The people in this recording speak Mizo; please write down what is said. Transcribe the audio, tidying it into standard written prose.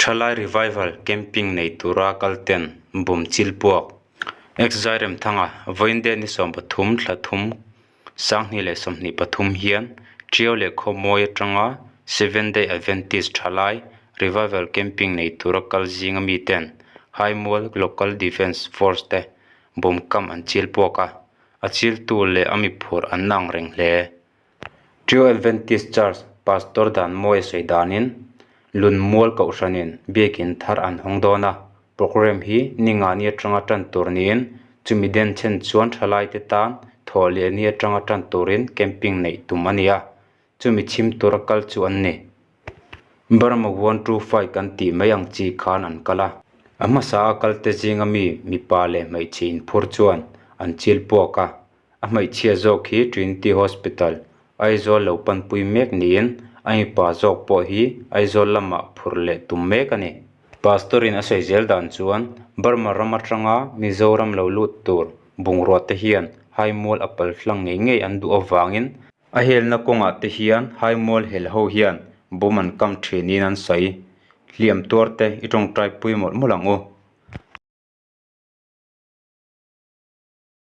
Thalai Revival Camping nei tura kal ten bum chil puak. Ex-Zairemthanga vawiin date ni 13 thla thum 2023 hian Tiau leh Khawmawi atanga Seventh Day Adventist Thalai Revival Camping nei tura kal zinga miten Haimual Local Defence Force te bum kam an chil puak a, a chiltu leh a miphur an nang reng hle. Tiau Adventist Church Pastor Danmawia sawi danin Lunmual Kohhranin biakin thar an hawng dawn a, programme hi ningani atanga tan tur niin chumi den chen chuan thalaite tan thawh leh ni atanga tan turin camping neih tum a ni a, chumi chhim tura kal chu an ni. Burma 1 2 5 kan tih mai ang chi khan an kal a, a hmasa a kalte zinga mi mipa leh hmeichhe inphur chuan an chil puak a, a hmeichhia zawk hi Trinity Hospital, Aizawl lo panpui mek niin a mipa zawk pawh hi Aizawl lamah phur leh tum mek a ni. Pastor in a sawi zel dan chuan Burma ram atanga Mizoram lo lut tur bungrua te hian Haimual a pal hlang ngei ngei an duh avangin a helna kawngah te hian Haimual hel ho hian bum an kam thinin an sawi. Hliam tuar te i tawngtai pui mawlh mawlh ang u.